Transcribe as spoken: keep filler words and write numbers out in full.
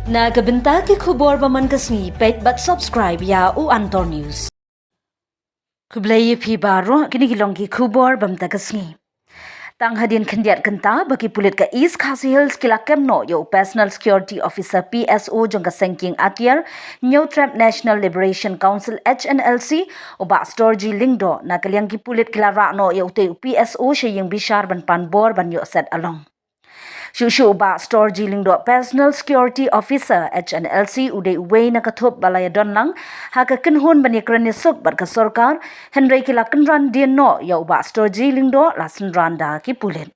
Na ka bynta ki khubor ba man ka sngi, peit bad subscribe ïa u Antor News. Khublei ïa phi baroh, kine ki long ki khubor ba mynta ka sngi. Tang hadien khyndiat kynta ba ki pulit ka East Khasi Hills ki la kem noh ïa u Personal Security Officer, P S O, jong ka seng kieng atiar Hynñiewtrep National Liberation Council, H N L C, u Bah Storji Lyngdoh. Na ka liang ki pulit ki la rah noh ïa utei u P S O sha ïing bishar ban pan bor ban ïoh set along. Shuh shuh u Bah Storji Lyngdoh, Personal Security Officer, H N L C, u dei uwei na ka thup ba la ïadon lang ha ka kynhun ban ïakren ïasuk bad ka sorkar, hynrei ki la kynran dien noh ïa u Bah Storji Lyngdoh la synran da ki pulit.